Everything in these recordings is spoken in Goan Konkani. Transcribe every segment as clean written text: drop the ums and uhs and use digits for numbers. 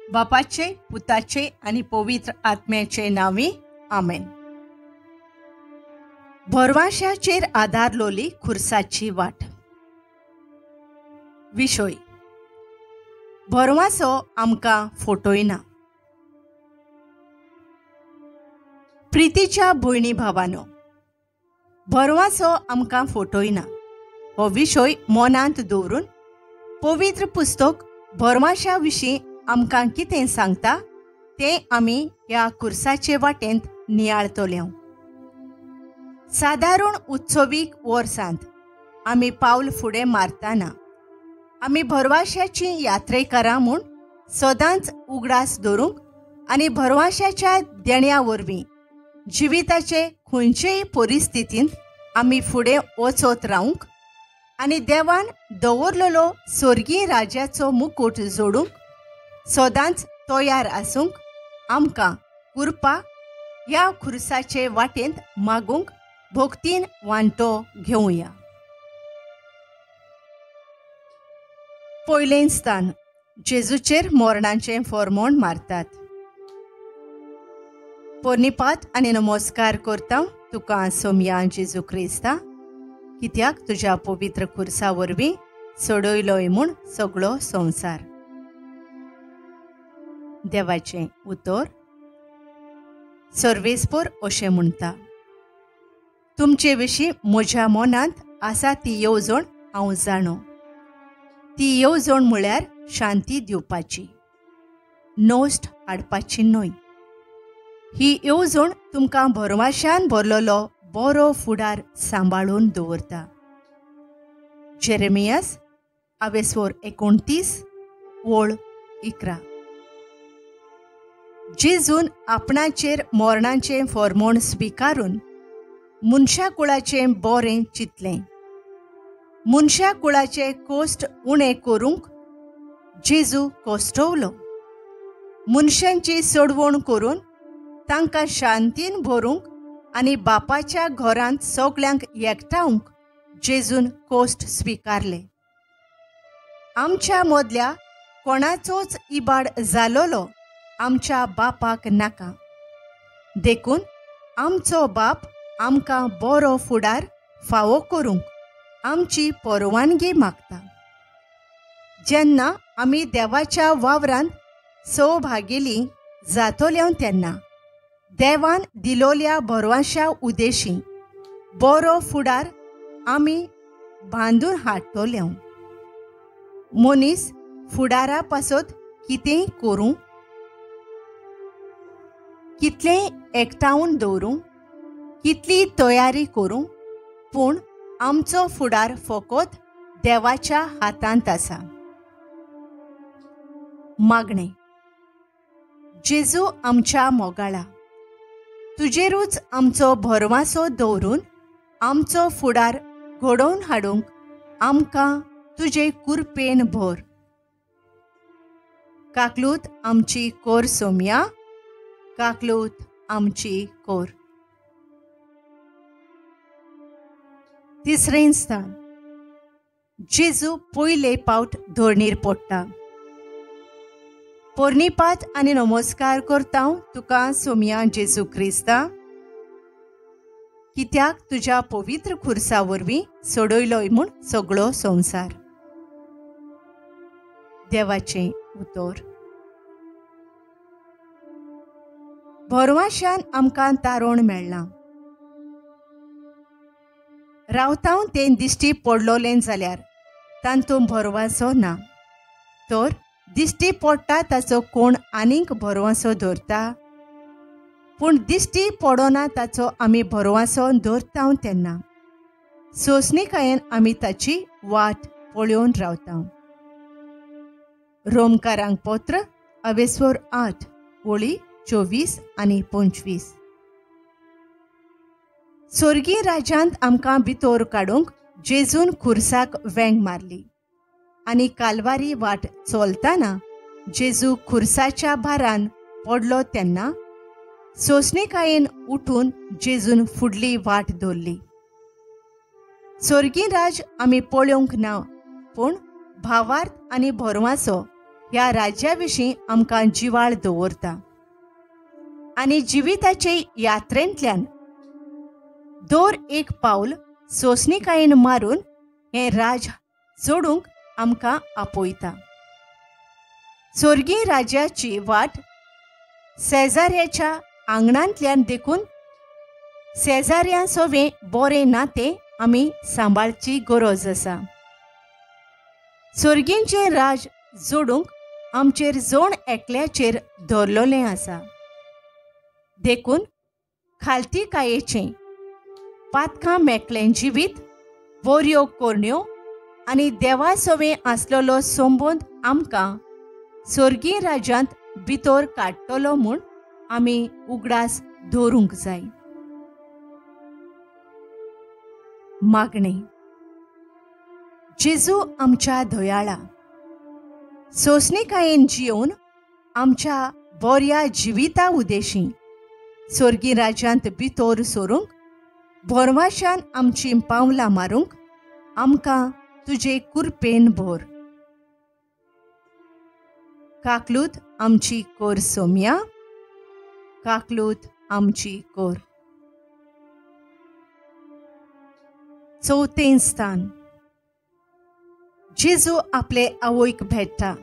बापाचे, पुताचे आनी पवित्र आत्म्याचे नांवी, आमेन. भरवाशाचेर आदारलोली खुर्साची वाट. विशय: भरवासो आमकां फोटोयना. प्रितीच्या भयणी भावानो, भरवासो आमकां फोटोयना हो विशय मनांत दवरून पवित्र पुस्तक भरवाशा विशीं आमकां कितें सांगता तें आमी ह्या खुर्साचे वाटेंत नियाळतले. सादारण उत्सवीक वर्सांत आमी पावल फुडें मारतना आमी भरवाशाची यात्रेकरां म्हूण सदांच उगडास दवरूंक आनी भरवाशाच्या देण्या वरवीं जिविताचे खंयचेय परिस्थितींत आमी फुडें वचत रावंक आनी देवान दवरलेलो स्वर्गीय राज्याचो मुकूट जोडूंक सदांच तयार आसूंक आमकां कृपा ह्या खुर्साचे वाटेंत मागूंक भक्तीन वांटो घेवया. पयलें स्थान, जेजूचेर मरणाचें फॉर्मोण मारतात. पोर्निपात आनी नमस्कार करता तुका सोमया जेजू क्रिस्ता, कित्याक तुज्या पवित्र खुर्सा वरवीं सोडयलोय म्हूण सगळो संवसार. देवाचें उतर सर्वेस्पोर अशें म्हणटा, तुमचे विशीं म्हज्या मनांत आसा ती येवजण हांव जाणो. ती येवजण म्हळ्यार शांती दिवपाची, नश्ट हाडपाची न्हय. ही येवजण तुमकां भरवाशान भरलेलो बरो फुडार सांबाळून दवरता. जेरेमियास आवेस्वर 29 ओळ 11. जेजून आपणाचेर मरणाचें फॉर्मोण स्विकारून मनशाकुळाचें बरें चिंतलें. मनशाकुळाचे कोश्ट उणें करूंक जेजू कोश्टवलो. मनशांची सोडवण करून तांकां शांतीन भरूंक आनी बापाच्या घरांत सगल्यांक एकठावंक जेजून कोश्ट स्विकारले. आमच्या मदल्या कोणाचोच इबाड जालोलो आमच्या बापाक नाका, देखून आमचो बाप आमकां बरो फुडार फावो करूंक आमची परवानगी मागता. जेन्ना आमी देवाच्या वावरांत सहभागेली जातले तेन्ना देवान दिलोल्या भरवाशा उदेशी बरो फुडार आमी बांदून हाडटले. मनीस फुडारा पासत कितेंय करूं, कितलेंय एकठावन दवरूं, कितली तयारी करूं, पूण आमचो फुडार फकत देवाच्या हातांत आसा. मागणें. जेजू आमच्या मोगाळा, तुजेरूच आमचो भरवासो दवरून आमचो फुडार घडोवन हाडूंक आमकां तुजे कुरपेन भर. काकलूत आमची कोर सोमया, काकलूत आमची कोर. तिसरें स्थान, जेजू पयले पावट धरणीर पडटा. पोर्निपात आनी नमस्कार करता तुका सोमया जेजू क्रिस्ता, कित्याक तुज्या पवित्र खुर्सा वरवीं सोडयलोय म्हूण सगळो संवसार. देवाचें उतर. भरवाशान आमकां तारण मेळ्ळां. रावतां तें दिश्टी पडलोलें जाल्यार तातूंत भरवासो ना, तर दिश्टी पडटा ताचो कोण आनीक भरवासो धरता? पूण दिश्टी पडना ताचो आमी भरवासो धरता तेन्ना सोंसणीकायेन आमी ताची वाट पळोवन रावता. रोमकारांक पत्र अवेस्वर 8 ओळी 24 आनी 25. स्वर्गीय राज्यांत आमकां भितर काडूंक जेजून खुर्साक वेंग मारली आनी कालवारी वाट चलतना जेजू खुर्साच्या भारान पडलो तेन्ना सोंसणीकायेन उठून जेजून फुडली वाट धरली. स्वर्गीय राज आमी पळोवंक ना, पूण भावार्थ आनी भरवासो ह्या राज्या विशीं आमकां जिवाळ दवरता आनी जिविताचे यात्रेंतल्यान दर एक पावल सोंसणीकायेन मारून हें राज जोडूंक आमकां आपयता. स्वर्गीय राज्याची वाट शेजाऱ्याच्या आंगणांतल्यान देखून शेजाऱ्यां सोवें बरें नातें आमी सांबाळची गरज आसा. स्वर्गींचें राज जोडूंक आमचेर जण एकल्याचेर धरलेलें आसा. देखून खालतीकायेचें पातकां मेकळें जिवीत, बऱ्यो करण्यो आनी देवा सोवें आसलेलो संबंद आमकां स्वर्गीय राज्यांत भितर काडटलो म्हूण आमी उगडास दवरूंक जाय. मागणें. जेजू आमच्या दयाळा, सोंसणीकायेन जियोवन आमच्या बऱ्या जिविता उदेशी स्वर्गीय राज्यांत भितर सरूंक, भरवाशान आमचीं पावलां मारूंक आमकां तुजे कुरपेन भर. काकलूत आमची कोर सोम्या, काकलूत आमची कोर. चवथें स्थान. जेजू आपले आवयक भेट्टा.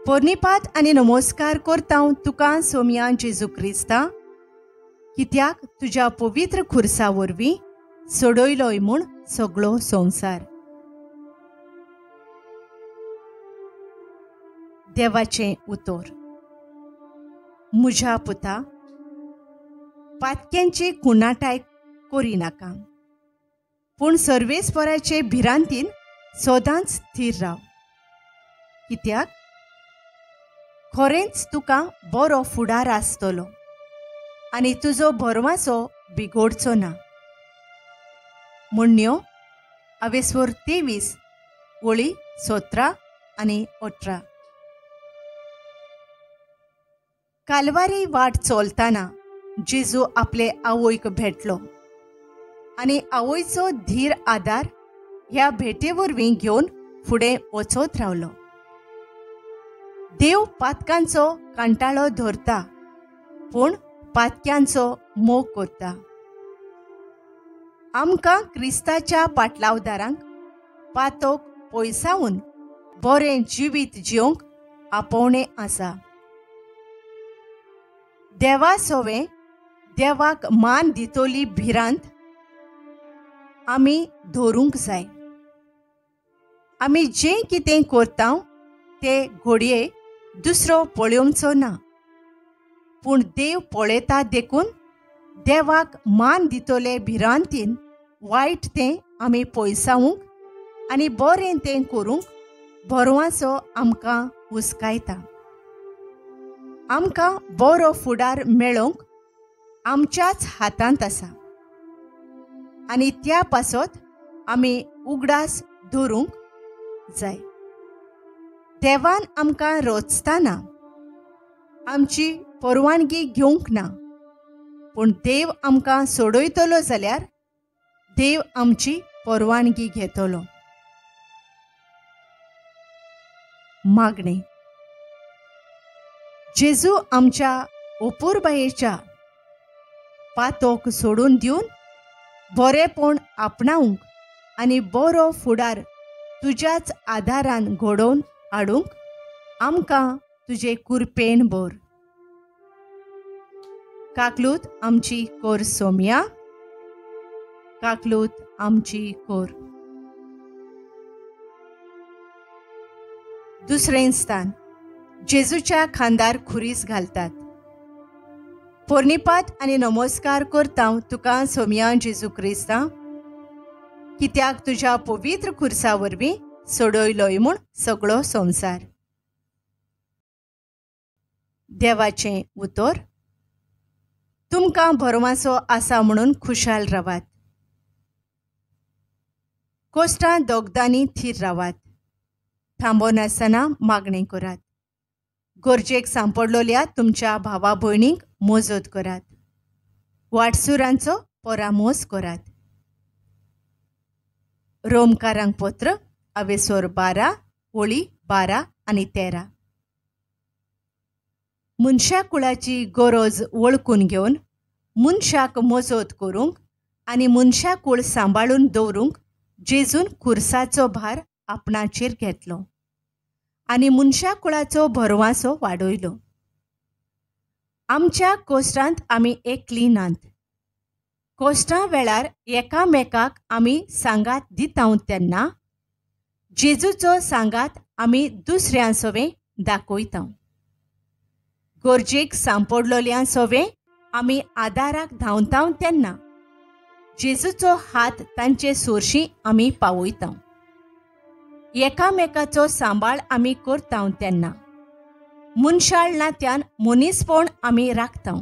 पोरणीपात आनी नमस्कार करता तुका सोम्या जेजू क्रिस्ता, कित्याक तुज्या पवित्र खुर्सा वरवीं सोडयलोय म्हूण सगळो संवसार. देवाचें उतर. म्हज्या पुता, पातक्यांची कुणाटाय करिनाका, पूण सर्वेस्पराचे भिरांतीन सदांच थीर राव, कित्याक खरेंच तुका बरो फुडार आसतलो आनी तुजो भरवासो बिगोडचो ना. म्हणण्यो अवेस्वर 23 वळी 17 आनी 18. कालवारी वाट चलतना जेजू आपले आवयक भेटलो आनी आवयचो धीर आदार ह्या भेटे वरवीं घेवन फुडें वचत रावलो. देव पातकांचो कांटाळो धरता, पूण पातक्यांचो मोग करता. आमकां क्रिस्ताच्या पाटलावदारांक पातोक पयसावन बरें जिवीत जिवंक आपोवणें आसा. देवा सोवें देवाक मान दितली भिरांत आमी धरूंक जाय. आमी जें कितें करता ते घडये दुसरो पळोवचो ना, पूण देव पळयता. देखून देवाक मान दितले भिरांतीन वायट तें आमी पयसावंक आनी बरें तें करूंक भरवासो आमकां हुस्कायता. आमकां बरो फुडार मेळोवंक आमच्याच हातांत आसा आनी त्या पासत आमी उगडास धरूंक जाय. देवान आमकां रचतना आमची परवानगी घेवंक ना, पूण देव आमकां सोडयतलो जाल्यार देव आमची परवानगी घेतलो. मागणें. जेजू आमच्या अपुरबायेच्या पातोक सोडून दिवन बरेंपण आपणावंक आनी बरो फुडार तुज्याच आदारान घडोवन हाडूंक आमकां तुजे कुरपेन भर. काकलूत आमची कोर सोम्या, काकलूत आमची कोर. दुसरें स्थान. जेजूच्या खांदार खुरीस घालतात. पोरणीपात आनी नमस्कार करता तुका सोम्या जेजू क्रिस्ता, कित्याक तुज्या पवित्र खुर्सा वरवीं सोडयलोय म्हूण सगळो संवसार. देवाचें उतर. तुमकां भरवासो आसा म्हणून खुशाल रावात. कोश्टां दोगदांनी थीर रावात. थांबोनासतना मागणें करात. गरजेक सांपडलोल्या तुमच्या भावा भयणींक मजत करात. वाटसुरांचो परामोस करात. रोमकारांक पत्र अवेसोर 12 ओळी 12 आनी 13. मनशाकुळाची गरज वळखून घेवन मनशाक मजत करूंक आनी मनशाकूळ सांबाळून दवरूंक जेजून खुर्साचो भार आपणाचेर घेतलो आनी मनशाकुळाचो भरवासो वाडयलो. आमच्या कोश्टांत आमी एकली नात. कोश्टां वेळार एकामेकाक आमी सांगात दिता तेन्ना जेजूचो सांगात आमी दुसऱ्यां सवें दाखयता. गरजेक सांपडलोल्यां सवें आमी आदाराक धांवता तेन्ना जेजूचो हात तांचे सोरशी आमी पावयता. एकामेकाचो सांबाळ आमी करता तेन्ना मनशाळ नात्यान मनीसपण आमी राखता.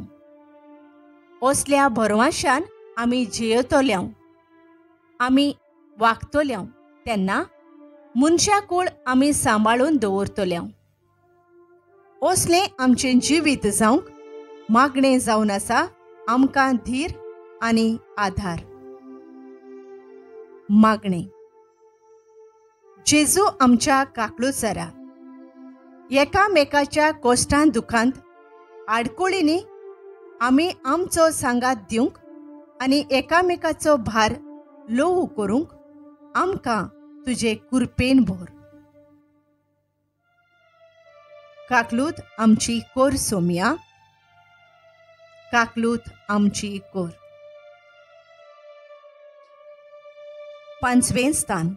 असल्या भरवाशान आमी जियेतल्या, आमी वागतल्या तेन्ना मनशाकूळ आमी सांबाळून दवरतल्या. असलें आमचें जिवीत जावंक मागणें जावन आसा आमकां धीर आनी आधार. मागणें. जेजू आमच्या काकळुसरा एकामेकाच्या कोश्टां दुखांत आडकुळींनी आमी आमचो सांगात दिवंक आनी एकामेकाचो भार ल्हवू करूंक आमकां तुजे कुरपेन भर. काकलूत आमची कोर सोमया, काकलूत आमची कोर. 5वें स्थान.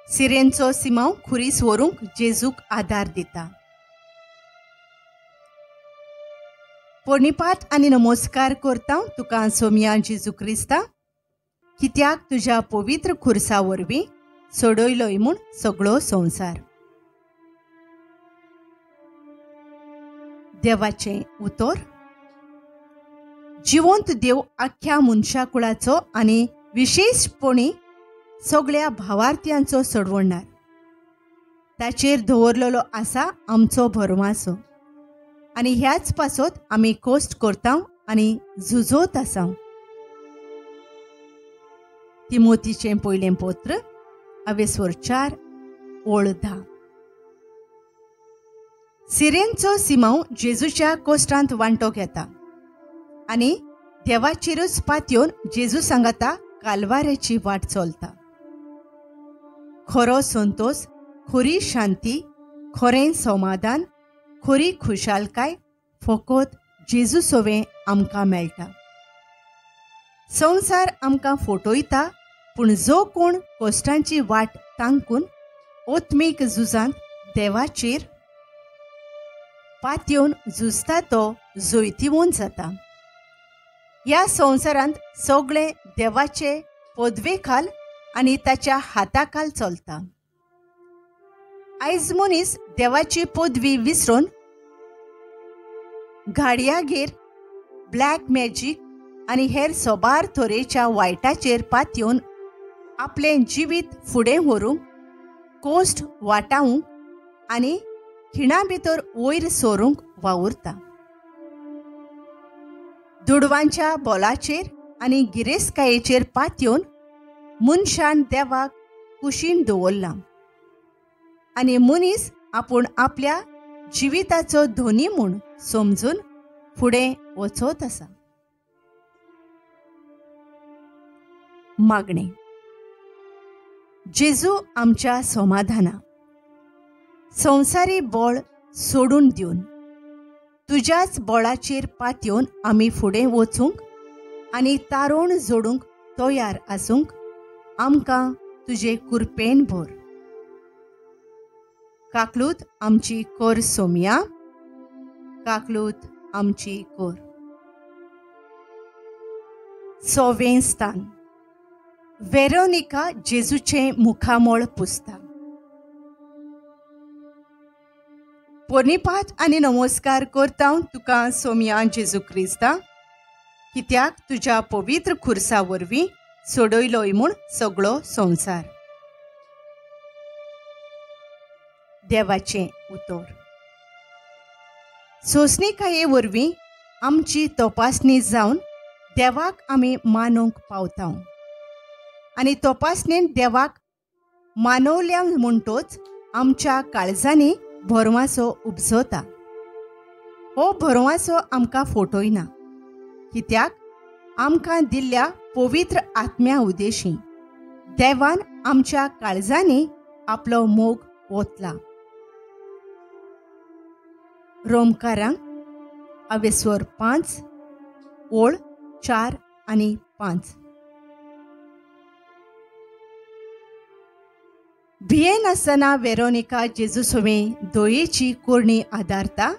सिरेनचो सिमांव खुरीस व्हरूंक जेजूक आदार दिता. पोर्णिपात आनी नमस्कार करता तुका सोमया जेजू क्रिस्ता, कित्याक तुज्या पवित्र खुर्सा वरवीं सोडयलोय म्हूण सगळो संवसार. देवाचें उतर. जिवंत देव आख्ख्या मनशाकुळाचो आनी विशेशपणी सगळ्या भावार्थ्यांचो सोडवणार. ताचेर दवरलेलो आसा आमचो भरवासो आनी ह्याच पासत आमी कोश्ट करता आनी झुजोत आसा. तिमोतीचें पयलें पत्र अवेस्वर 4 ओळ 10. सिरेनचो सिमांव जेजूच्या कोश्टांत वांटो घेता आनी देवाचेरूच पातयेवन जेजू सांगाता कालवाऱ्याची वाट चलता. खरो संतोष, खरी शांती, खरें समाधान, खरी खुशालकाय फकत जेजू सवें आमकां मेळटा. संवसार आमकां फटयता, पूण जो कोण कश्टांची वाट तांकून आत्मीक झुजांत देवाचेर पातयेवन झुजता तो जैतिवंत जाता. ह्या संवसारांत सगळें देवाचे पदवेखाल आनी ताच्या हाताखाल चलता. आयज मनीस देवाची पदवी विसरून घाडयागेर, ब्लॅक मॅजीक आनी हेर सोबार तरेच्या वायटाचेर पातयेवन आपलें जिवीत फुडें व्हरूंक, कोश्ट वाटावंक आनी खिणा भितर वयर सरूंक वावुरता. दुडवांच्या बोलाचेर आनी गिरेस्तकायेचेर पातयेवन मनशान देवाक कुशीन दवरला आनी मनीस आपूण आपल्या जिविताचो धोनी म्हूण समजून फुडें वचत आसा. मागणें. जेजू आमच्या समाधाना संवसारी बळ सोडून दिवन तुज्याच बळाचेर पातयेवन आमी फुडें वचूंक आनी तारोण जोडूंक तयार आसूंक आमकां तुजे कुरपेन भर. काकलूत आमची कोर सोमया, काकलूत आमची कोर. 6वें स्थान. वेरोनिका जेजूचें मुखामळ पुसता. पोर्णिपात आनी नमस्कार करता तुका सोमया जेजू क्रिस्ता, कित्याक तुज्या पवित्र खुर्सा वरवीं सोडयलोय म्हूण सगळो संवसार. देवाचें उतर. सोंसणीकाये वरवीं आमची तपासणी जावन देवाक आमी मानूंक पावता आनी तपासणेन देवाक मानवल्या म्हणटोच आमच्या काळजांनी भरवांसो उपजता. हो भरवांसो आमकां फोटोयना, कित्याक आमकां दिल्ल्या पवित्र आत्म्या उदेशी देवान आमच्या काळजांनी आपलो मोग ओतला. रोमकारांक अवेस्वर 5 ओळ 4 आनी 5. भियेनासतना वेरोनिका जेजूसवें दोयेची कोरणी आदारता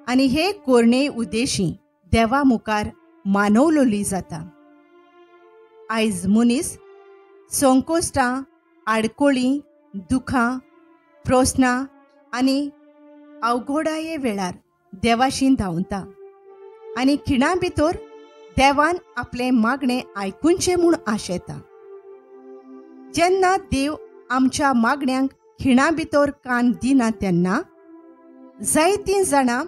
आनी हे कोरणे उद्देशी देवा मुखार मानवलोली जाता. आयज मनीस संकोश्टां, आडकोळी, दुखां, प्रस्नां आनी अवघडाये वेळार देवाशी धांवता आनी खिणा भितर देवान आपलें मागणें आयकुचें म्हूण आशेता. जेन्ना देव आमच्या मागण्यांक खिणा भितर कान दिना तेन्ना जायतीं जाणां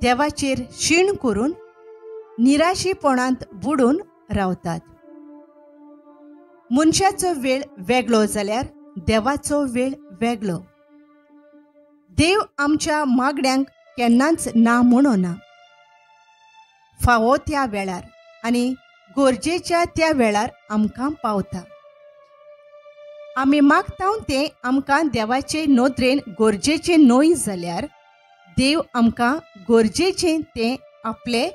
देवाचेर शीण करून निराशीपणांत बुडून रावतात. मनशाचो वेळ वेगळो जाल्यार देवाचो वेळ वेगळो. देव आमच्या मागण्यांक केन्नाच ना म्हणना. फावो त्या वेळार आनी गरजेच्या त्या वेळार आमकां पावता. आमी मागता तें आमकां देवाचे नदरेन गरजेचें न्हय जाल्यार देव आमकां गरजेचें तें आपले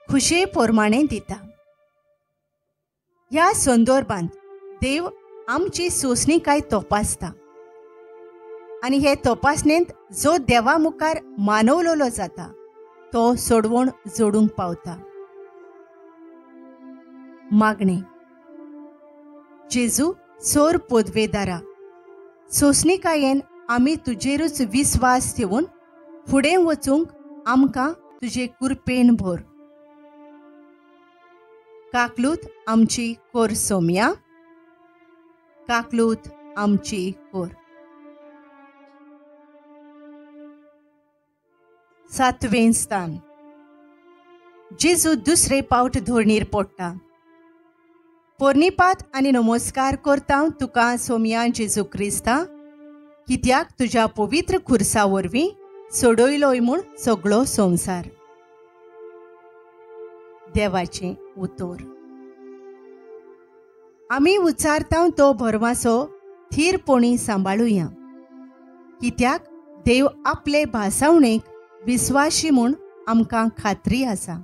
खुशे प्रमाणें दिता. ह्या संदर्भांत देव आमची सोंसणीकाय तपासता आनी हे तपासणेंत जो देवा मुखार मानवलोलो जाता तो सोडवण जोडूंक पावता. मागणें. जेजू सोर पोदवेदारा, सोंसणीकायेन आमी तुजेरूच विस्वास ठेवून फुडें वचूंक आमकां तुजे कुरपेन भर. काकलूत आमची कोर सोम्या, काकलूत आमची कोर. 7वें स्थान. जेजू दुसरे पावट धोरणीर पडटा. पोरणीपात आनी नमस्कार करता तुका सोम्या जेजू क्रिस्ता, कित्याक तुज्या पवित्र खुर्सा वरवीं सोडयलोय म्हूण सगळो संवसार. देवाचें उतर. आमी उच्चारता तो भरवासो थीरपणी सांबाळुया, कित्याक देव आपले भासावणेक विस्वाशी म्हूण आमकां खात्री आसा.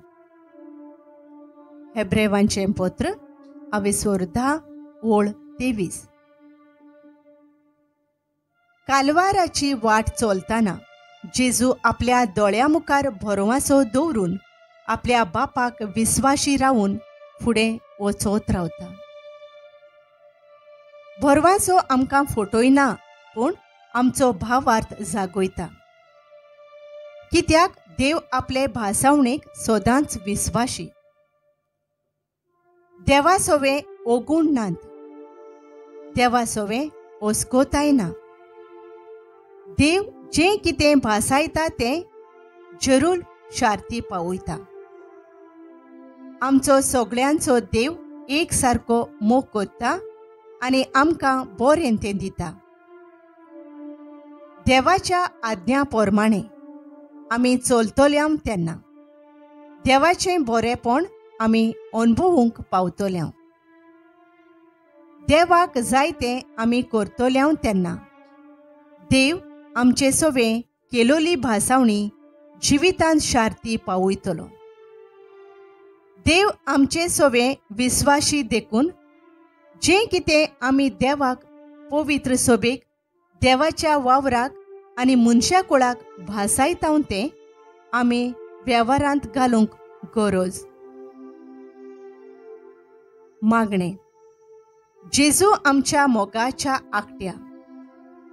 हेब्रेवांचें पत्र अवेसोर 10 ओळ 23. कालवाराची वाट चलतना जेजू आपल्या दोळ्या मुखार भरवासो दवरून आपल्या बापाक विस्वाशी रावून फुडें वचत रावता. भरवासो आमकां फोटोयना पूण आमचो भावार्थ जागयता, कित्याक देव आपले भासावणेक सदांच विस्वाशी. देवा सोवे ओगूण नात, देवा सोवे ओस्कोताय ना. देव जें कितें भासायता तें जरूर शार्ती पावयता. आमचो सगळ्यांचो देव एक सारको मोग करता आनी आमकां बरें तें दिता. देवाच्या आज्ञा प्रमाणें आमी चलतल्या तेन्ना देवाचें बरेंपण आमी अनुभवूंक पावतल्या. देवाक जाय तें आमी करतल्या तेन्ना देव आमचे सोवे केलोली भासावणी जिवितांत शार्ती पावयतलो. देव आमचे सोवे विस्वाशी देखून जें कितें आमी देवाक पवित्र सोबेक, देवाच्या वावराक आनी मनशा कुळाक भासायता तें आमी वेव्हारांत घालूंक गरज. मागणें. जेजू आमच्या मोगाच्या आकट्या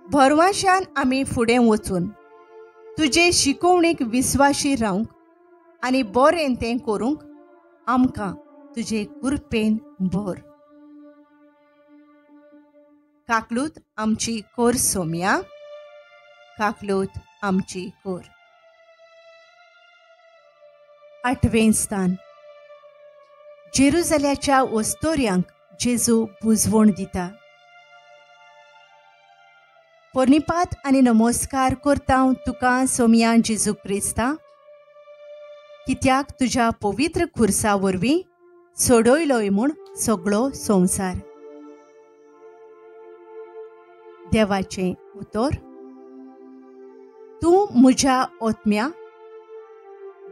भरवाशान आमी फुडें वचून तुजे शिकोवणेक विस्वाशी रावंक आनी बरें तें करूंक आमकां तुजे कुरपेन भर. काकलूत आमची कोर सोम्या, काकलूत आमची कोर. 8वें स्थान. जेरुजाल्याच्या ओस्तोर्यांक जेजू बुजवण दिता. पोर्निपात आनी नमस्कार करता तुका सोमया जेजू क्रिस्ता, कित्याक तुज्या पवित्र खुर्सा वरवीं सोडयलोय म्हूण सगळो संवसार. देवाचें उतर. तूं म्हज्या ओत्म्या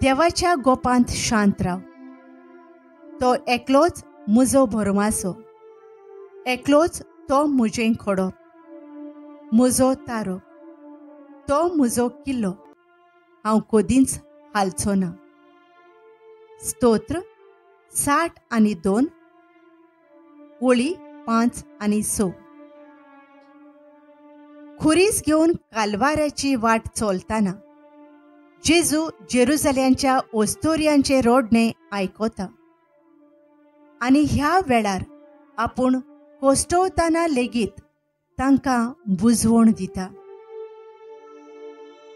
देवाच्या गोपांत शांत राव. तो एकलोच म्हजो भरवासो, एकलोच तो म्हजें खोडप, म्हजो तारो, तो म्हजो किल्लो, हांव कदींच हालचो ना. स्तोत्र 62 ओळी 5 आनी 6. खुरीस घेवन कालवाराची वाट चलतना जेजू जेरुजाल्यांच्या ओस्तोर्यांचे रोडणे आयकता आनी ह्या वेळार आपूण कोश्टवतना लेगीत तांकां बुजवण दिता.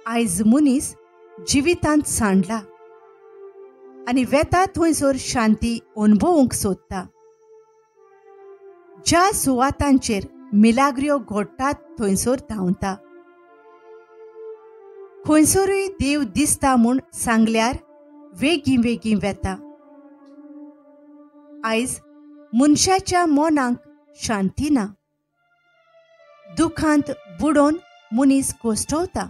आयज मनीस जिवितांत सांडला आनी वेता थंयसर शांती अणभवूंक सोदता. ज्या सुवातांचेर मिलाग्र्यो घडटात थंयसर धांवता. खंयसरूय देव दिसता म्हूण सांगल्यार वेगीं वेगीं वेता. आयज मनशाच्या मनाक शांती ना. दुखांत बुडोवन मनीस कोश्टवता.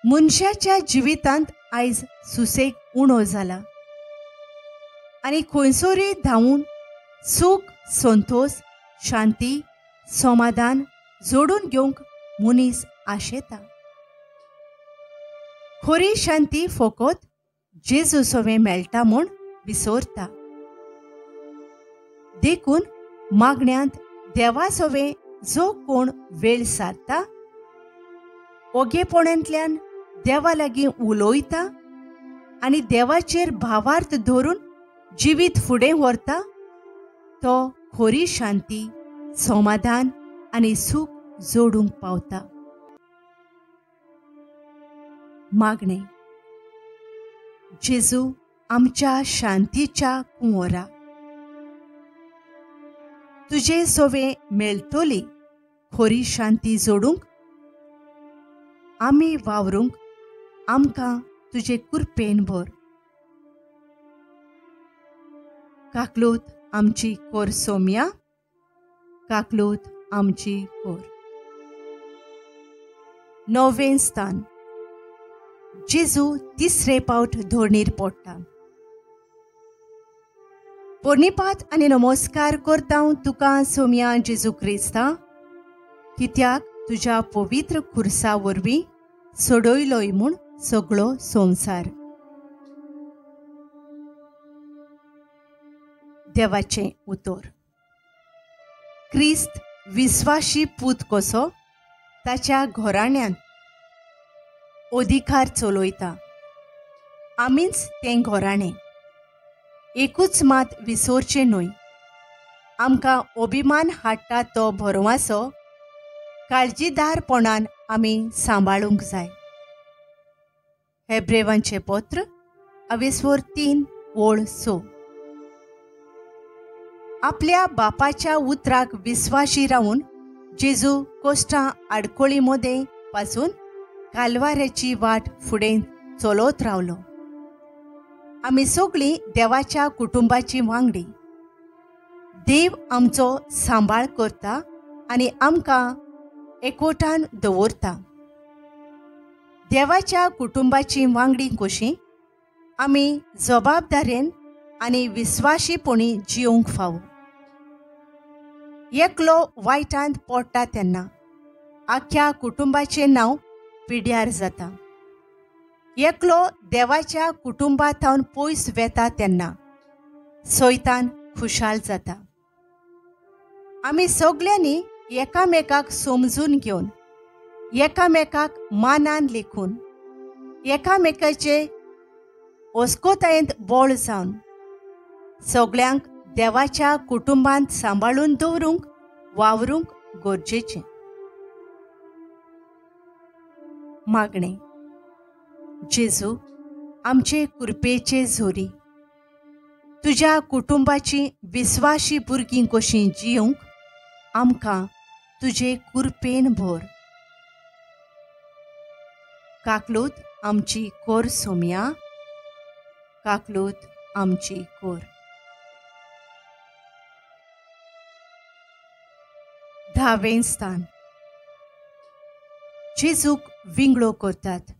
मनशाच्या जिवितांत आयज सुसेग उणो जाला आनी खंयसरूय धांवून सूख, संतोष, शांती, समाधान जोडून घेवंक मनीस आशेता. खरी शांती फकत जेजू सवें मेळटा म्हूण विसरता. देखून मागण्यांत देवा सवें जो कोण वेळ सारता, ओगेपणांतल्यान देवा लागीं उलयता आनी देवाचेर भावार्थ धरून जिवीत फुडें व्हरता, तो खरी शांती, समाधान आनी सूख जोडूंक पावता. मागणें. जेजू आमच्या शांतीच्या कुंवरा, तुजे सोवे मेळटली खरी शांती जोडूंक आमी वावरूंक आमकां तुजे कुरपेन भर. काकलूत आमची कोर सोम्या, काकलूत आमची कोर. 9वें स्थान. जेजू तिसरे पावट धोरणीर पडटा. पोर्निपात आनी नमस्कार करता तुका सोम्या जेजू क्रिस्ता, कित्याक तुज्या पवित्र खुर्सा वरवीं सोडयलोय म्हूण सगळो संवसार. देवाचें उतर. क्रिस्त विस्वाशी पूत कसो ताच्या घराण्यांत अधिकार चलयता. आमीच तें घराणें. एकूच मात विसरचें न्हय, आमकां अभिमान हाडटा तो भरवासो काळजीदारपणान आमी सांबाळूंक जाय. हेब्रेवांचें पत्र 3 6. आपल्या बापाच्या उतराक विस्वाशी रावून जेजू कोश्टां आडकोळी मदें पासून कालवाऱ्याची वाट फुडें चलत रावलो. आमी सगळीं देवाच्या कुटुंबाची वांगडी. देव आमचो सांबाळ करता आनी आमकां एकवटान दवरता. देवाच्या कुटुंबाची वांगडी कशी आमी जबाबदारेन आनी विस्वाशीपणी जियोंक फावो. एकलो वायटांत पडटा तेन्ना आख्या कुटुंबाचें नांव पिड्यार जाता. एकलो देवाच्या कुटुंबा थावन पयस वेता तेन्ना सैतान खुशाल जाता. आमी सगल्यांनी एकामेकाक समजून घेवन, एकामेकाक मानान लेखून, एकामेकाचे ओस्कोतायेंत बळ जावन सगल्यांक देवाच्या कुटुंबांत सांबाळून दवरूंक वावरूंक गरजेचें. मागणें. जेजू आमचे कुरपेचे झोरी, तुज्या कुटुंबाची विस्वाशी भुरगीं कशीं जियोंक आमकां तुजे कुरपेन भर. काकलूत आमची कोर सोमया, काकलूत आमची कोर. धावें स्थान. जेजूक विंगळो करतात.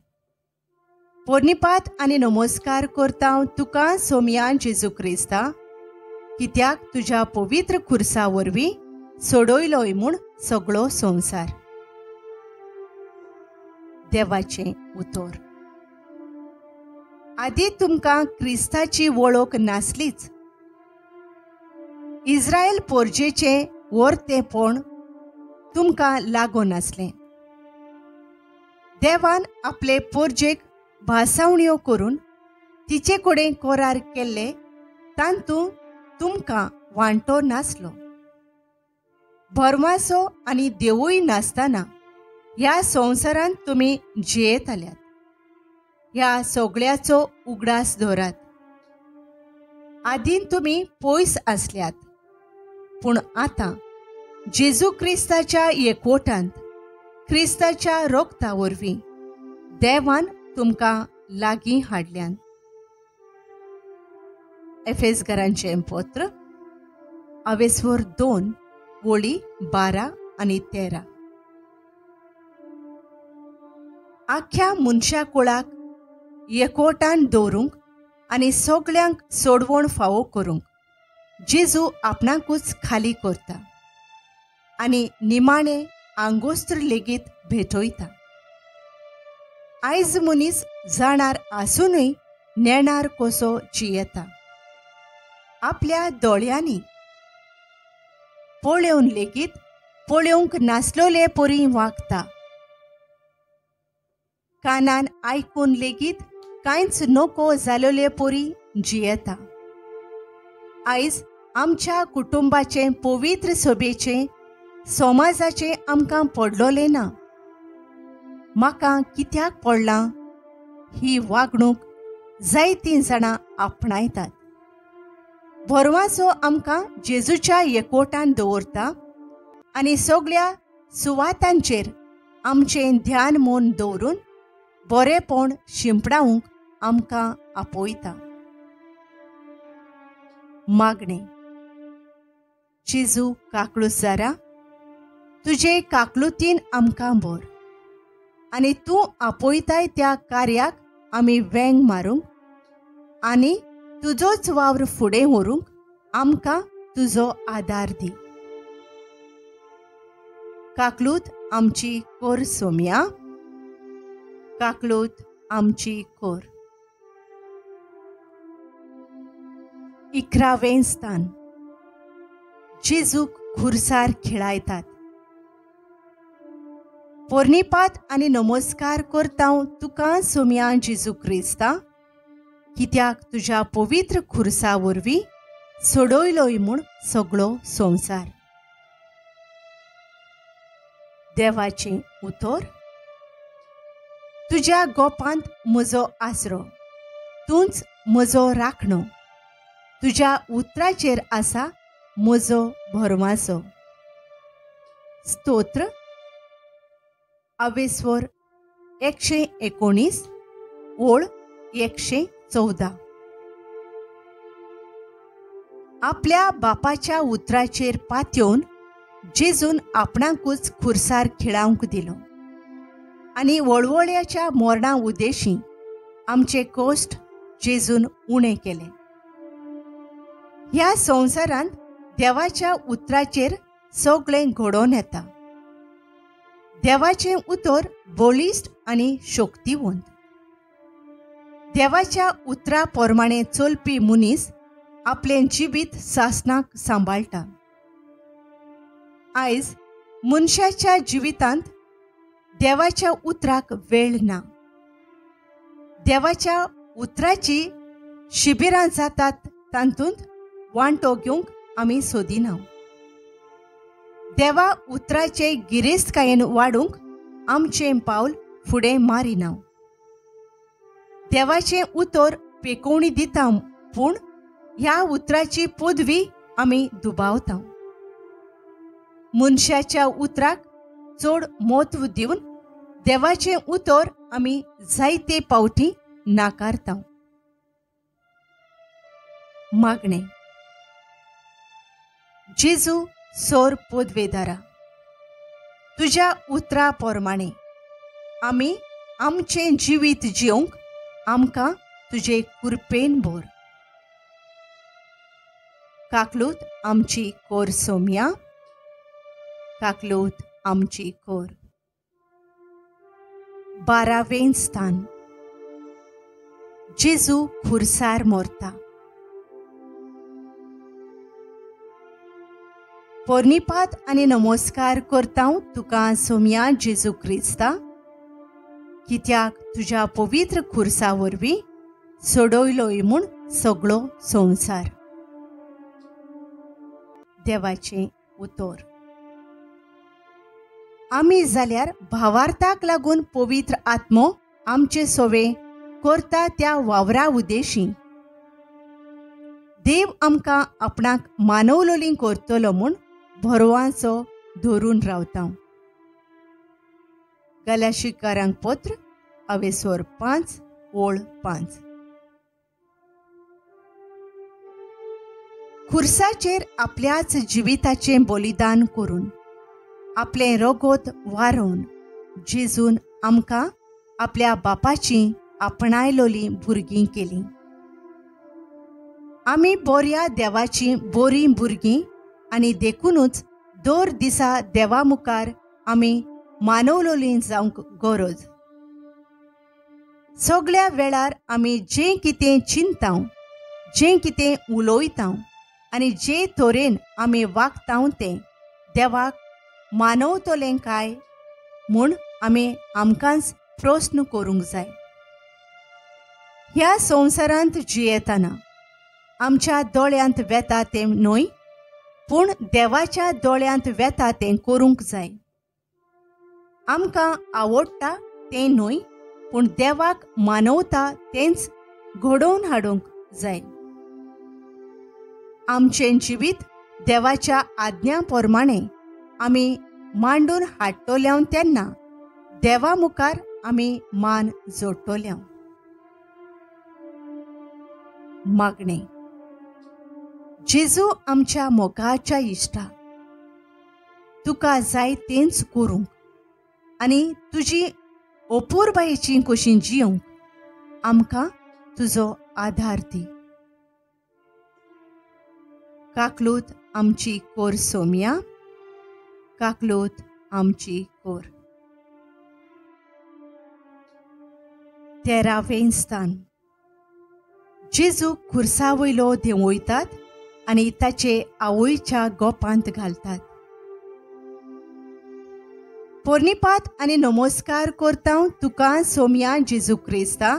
पोर्निपात आनी नमस्कार करता तुका सोमया जेजू क्रिस्ता, कित्याक तुज्या पवित्र खुर्सा वरवीं सोडयलोय म्हूण सगळो संवसार. देवाचें उतर. आदी तुमकां क्रिस्ताची वळख नासलीच. इस्रायल पोरजेचें वर्तेपण तुमकां लागून नासलें. देवान आपले पोरजेक भासावण्यो करून तिचे कडेन करार केल्ले तातूंत तुमकां वांटो नासलो. भरमासो आनी देवूय नासतना ह्या संवसारांत तुमी जियेताल्यात. ह्या सगळ्याचो उगडास दवरात. आदीं तुमी पयस आसल्यात, पूण आतां जेजू क्रिस्ताच्या एकवटांत क्रिस्ताच्या रोगता वरवीं देवान तुमकां लागीं हाडल्यान. एफेसघरांचें पत्र अवेस्वर 2 वळी 12 आनी 13. आख्या मनशा कुळाक एकवटान दवरूंक आनी सगळ्यांक सोडवण फावो करूंक जेजू आपणाकूच खाली करता आनी निमाणें आंगोस्त्र लेगीत भेटयता. आयज मनीस जाणार आसुनूय नेणार कसो जियेता. आपल्या दोळ्यांनी पळोवन लेगीत पळोवंक नासलोले परी वागता. कानान आयकून लेगीत कांयच नको जालोले परी जियेता. आयज आमच्या कुटुंबाचें पवित्र सभेचें समाजाचें आमकां पडलोलें ना. म्हाका कित्याक पडलां ही वागणूक जायतीं जाणां आपणायतात. भरवासो आमकां जेजूच्या एकवटान दवरता आनी सगळ्या सुवातांचेर आमचें ध्यान म्हूण दवरून बरेपण शिंपडावंक आमकां आपयता. मागणें. जेजू काकळूसारा, तुजे काकलुतीन आमकां भर आनी तूं आपयताय त्या कार्याक आमी वेंग मारूंक आनी तुजोच वावर फुडें व्हरूंक आमकां तुजो आदार दी. काकलूत आमची कोर सोमया, काकलूत आमची कोर. 11वें स्थान. जेजूक खुर्सार खिळायतात. पोर्निपात आनी नमस्कार करता तुका सोमया जेजू क्रिस्ता, कित्याक तुज्या पवित्र खुर्सा वरवीं सोडयलोय म्हूण सगळो संवसार. देवाचें उतर. तुज्या गोपांत म्हजो आसरो, तूंच म्हजो राखणो, तुज्या उतराचेर आसा म्हजो भरमासो. स्तोत्र अवेस्वर 119 ओळ 114. आपल्या बापाच्या उतराचेर पातयेवन जेजून आपणाकूच खुर्सार खिळावंक दिलो आनी वळवळ्याच्या मोरणा उदेशी आमचे कश्ट जेजून उणें केले. ह्या संवसारांत देवाच्या उतराचेर सगळें घडोवन येता. देवाचें उतर बळिश्ट आनी शक्तिवंत. देवाच्या उतरा प्रमाणे चलपी मनीस आपलें जिवीत सासणाक सांबाळटा. आयज मनशाच्या जिवितांत देवाच्या उतराक वेळ ना. देवाच्या उतराची शिबिरां जातात तातूंत वांटो घेवंक आमी सोदिना. देवा उतराचे गिरेस्तकायेन वाडूंक आमचें पावल फुडें मारिना. देवाचें उतर पेकोवणी दिता, पूण ह्या उतराची पदवी आमी दुबावता. मनशाच्या उतराक चड म्हत्व दिवन देवाचें उतर आमी जायते पावटी नाकारता. मागणें. जेजू सोर पोदवेदारा, तुज्या उतरा प्रमाणे आमी आमचें जिवीत जिवंक आमकां तुजे कृपेन भर. काकलूत आमची कोर सोम्या, काकलूत आमची कोर. 12वें स्थान. जेजू खुरसार मोरता. पोर्निपात आनी नमस्कार करता तुका सोम्या जेजू क्रिस्ता, कित्याक तुज्या पवित्र खुरसा वरवीं सोडयलोय म्हूण सगळो संवसार. देवाचें उतर. आमी जाल्यार भावार्थाक लागून पवित्र आत्मो आमचे सोवे करता त्या वावरा उद्देशी देव आमकां आपणाक मानवलोली करतलो म्हूण भरवाचो धरून रावता. गलाशीकारांक पत्र अवेसोर 5 ओळ 5. खुर्साचेर आपल्याच जिविताचें बलिदान करून आपलें रगत वारोवन जेजून आमकां आपल्या बापाची आपणायलोली भुरगीं केलीं. आमी बोऱ्या देवाची बोरीं भुरगीं आनी देखुनूच दर दिसा देवा मुखार आमी मानवलोली जावंक गरज. सगळ्या वेळार आमी जें कितें चिंताव, जें कितें उलयताव आनी जे तरेन आमी वागताव तें देवाक मानवतलें काय म्हूण आमी आमकांच प्रस्न करूंक जाय. ह्या संवसारांत जियेतना आमच्या दोळ्यांत वेता तें न्हय, पूण देवाच्या दोळ्यांत वेता तें करूंक जाय. आमकां आवडटा तें न्हय, पूण देवाक मानवता तेंच घडोवन हाडूंक जाय. आमचें जिवीत देवाच्या आज्ञा प्रमाणे आमी मांडून हाडटल्या तेन्ना देवा मुखार आमी मान जोडटल्या. मागणें. जेजू आमच्या मोगाच्या इश्टा, तुका जाय तेंच करूंक आनी तुजी अपुरबायेची कशी जिवंक आमकां तुजो आधार दी. काकलूत आमची कोर सोम्या, काकलूत आमची कोर. 13वें स्थान. जेजू खुर्सा वयलो देंवयतात आनी ताचे आवयच्या गोपांत घालतात. पोर्निपात आनी नमस्कार करता तुका सोम्या जेजू क्रिस्ता,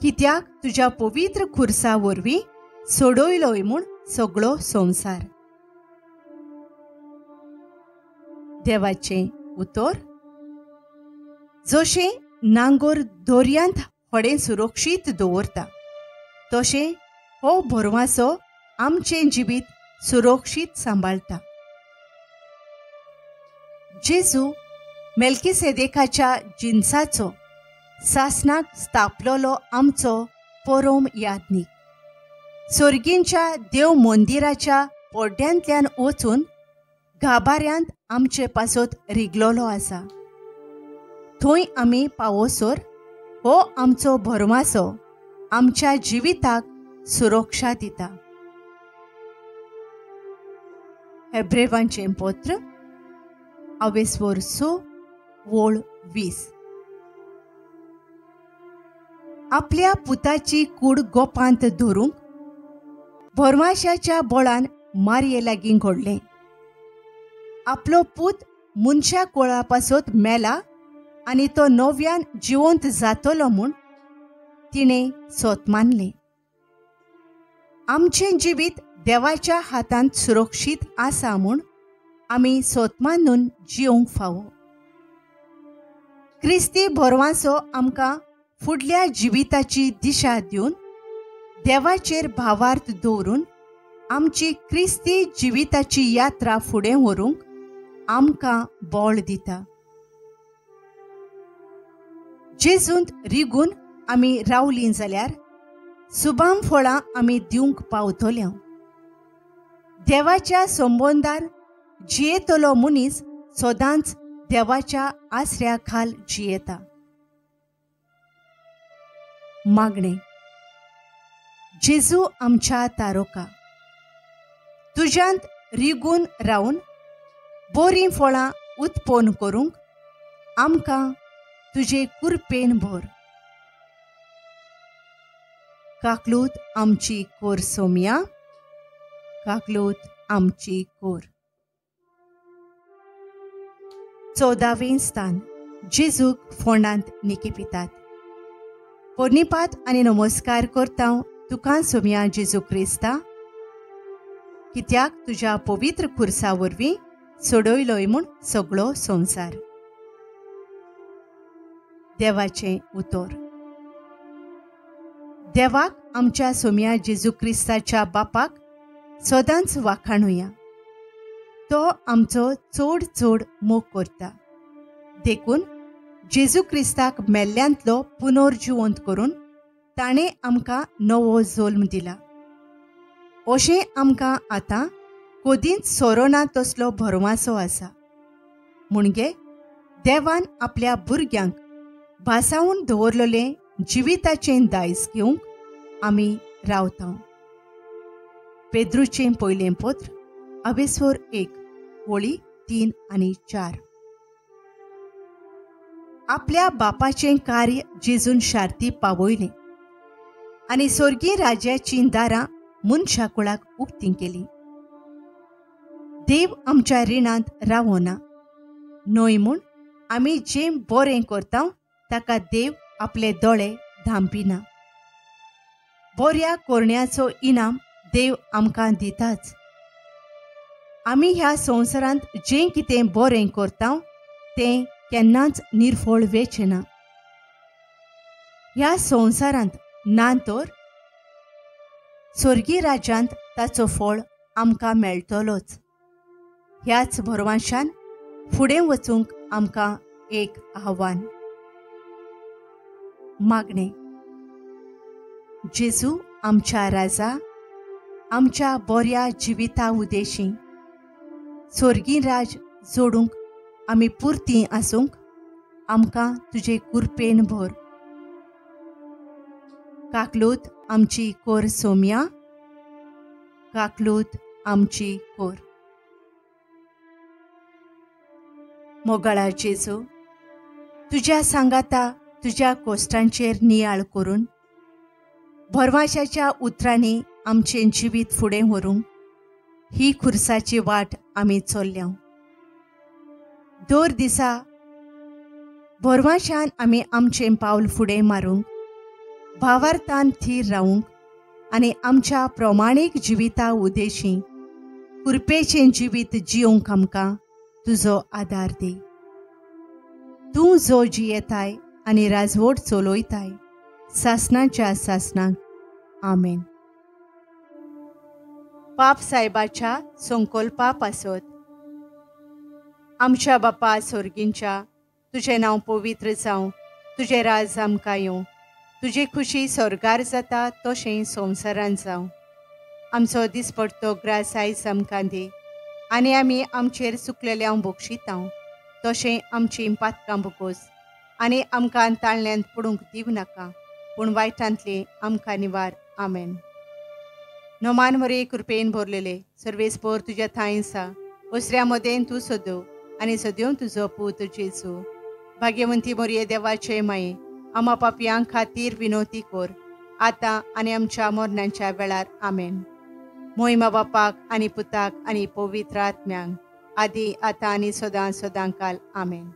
कित्याक तुज्या पवित्र खुर्सा वरवीं सोडयलोय म्हूण सगळो संवसार. देवाचें उतर. जशें नांगोर दोरयांत होडें सुरक्षीत दवरता तशें हो भरवासो आमचें जिवीत सुरक्षीत सांबाळटा. जेजू मेल्कीसेदेकाच्या जिनसाचो सासनाक स्थापलोलो आमचो परोम याज्ञीक सोर्गींच्या देव मंदिराच्या पोड्यांतल्यान वचून गाभाऱ्यांत आमचे पासत रिगलोलो आसा. थंय आमी पावोसर हो आमचो भरवासो आमच्या जिविताक सुरक्षा दिता. हेब्रेवांचें पत्र अवेस्वर 6 ओळ 20. आपल्या पुताची कूड गोपांत धरूंक भरमाशाच्या बळान मारये लागीं घडलें. आपलो पूत मनशा कोळा पासत मेला आनी तो नव्यान जिवंत जातलो म्हूण तिणें सोत मानलें. आमचें जिवीत देवाच्या हातांत सुरक्षीत आसा म्हूण आमी सोत मानून जिवंक फावो. क्रिस्ती भरवासो आमकां फुडल्या जिविताची दिशा दिवन देवाचेर भावार्थ दवरून आमची क्रिस्ती जिविताची यात्रा फुडें व्हरूंक आमकां बळ दिता. जेजूंत रिगून आमी रावलीं जाल्यार सुबाम फळां आमी दिवंक पावतल्या. देवाच्या संबंदान जियेतलो मनीस सदांच देवाच्या आसऱ्या खाल जियेता. मागणें. जेजू आमच्या तारोका, तुज्यांत रिगून रावन बरीं फळां उत्पन्न करूंक आमकां तुजे कुरपेन भर. काकलूत आमची कोर सोमया, काकलूत आमची कोर. 14वें स्थान. जेजूक फोंडांत निकेपितात. पोर्णिपात आनी नमस्कार करता तुका सोमया जेजू क्रिस्ता, कित्याक तुज्या पवित्र खुर्सा वरवीं सोडयलोय म्हूण सगळो संवसार. देवाचें उतर. देवाक आमच्या सोमया जेजू क्रिस्ताच्या बापाक सदांच वाखाणुया. तो आमचो चड चड मोग करता, देखून जेजू क्रिस्ताक मेल्ल्यांतलो पुनर्जिवंत करून ताणें आमकां नवो जल्म दिला. अशें आमकां आतां कदींच सोरोना तसलो भरवासो आसा. म्हणजे देवान आपल्या भुरग्यांक भासावन दवरलेलें जिविताचें दायज घेवंक आमी रावता. पेद्रूचें पयलें पत्र अवेस्वर 1 ओळी 3 आनी 4. आपल्या बापाचें कार्य जेजून शार्ती पावयलें आनी स्वर्गीय राज्याचीं दारां मनशाकुळाक उक्तीं केलीं. देव आमच्या रिणांत रावना न्हय म्हूण आमी जें बरें करता ताका देव आपले दोळे धांपिना. बऱ्या करण्याचो इनाम देव आमकां दिताच. आमी ह्या संवसारांत जें कितें बरें करता तें केन्नाच निर्फळ वेचें ना. ह्या संवसारांत ना तर स्वर्गीय राज्यांत ताचो फळ आमकां मेळटलोच. ह्याच भरवांशान फुडें वचूंक आमकां एक आव्हान. मागणें. जेजू आमच्या राजा, आमच्या बऱ्या जिविता उदेशी स्वर्गीय राज जोडूंक आमी पुरती आसूंक आमकां तुजे कुरपेन भर. काकलूत आमची कोर सोमया, काकलूत आमची कोर. मोगाळा जेजू, तुज्या सांगाता तुज्या कोश्टांचेर नियाळ करून भरवाशाच्या उतरांनी आमचें जिवीत फुडें व्हरूंक ही खुर्साची वाट आमी चल्ल्या. दर दिसा भरवाशान आमी आमचें पावल फुडें मारूंक, भावार्थान थीर रावूंक आनी आमच्या प्रमाणीक जिविता उदेशी कुरपेचें जिवीत जियोंक आमकां तुजो आदार दी. तूं जो जियेताय आनी राजवट चलयताय सासणाच्या सासणाक. आमेन. पाप सायबाच्या संकल्पा पासत. आमच्या बापा सोर्गींच्या, तुजें नांव पवित्र जावं, तुजें राज आमकां येवं, तुजी खुशी स्वर्गार जाता तशें संवसारान जावं. आमचो दिसपडतो ग्रास आयज आमकां दी आनी आमी आमचेर चुकलेल्यांव बक्षितां तशें आमचीं पातकां भोगोस आनी आमकां ताळण्यांत पडूंक दिवं नाका, पूण वायटांतली आमकां निवार. आमेन. नोमान मरे कृपेन भरलेले सर्वेस्पोर तुज्या थांय आसा, ओसऱ्या मदें तूं सदो आनी सद्यो तुजो पूत जेजू. भाग्यवंती मोरये देवाचे माये, आमा पापयां खातीर विनोती कोर आतां आनी आमच्या मरणाच्या वेळार. आमेन. मोहिमा बापाक आनी पुताक आनी पवित्र आत्म्यांक, आदी आतां आनी सदां सदां काल. आमेन.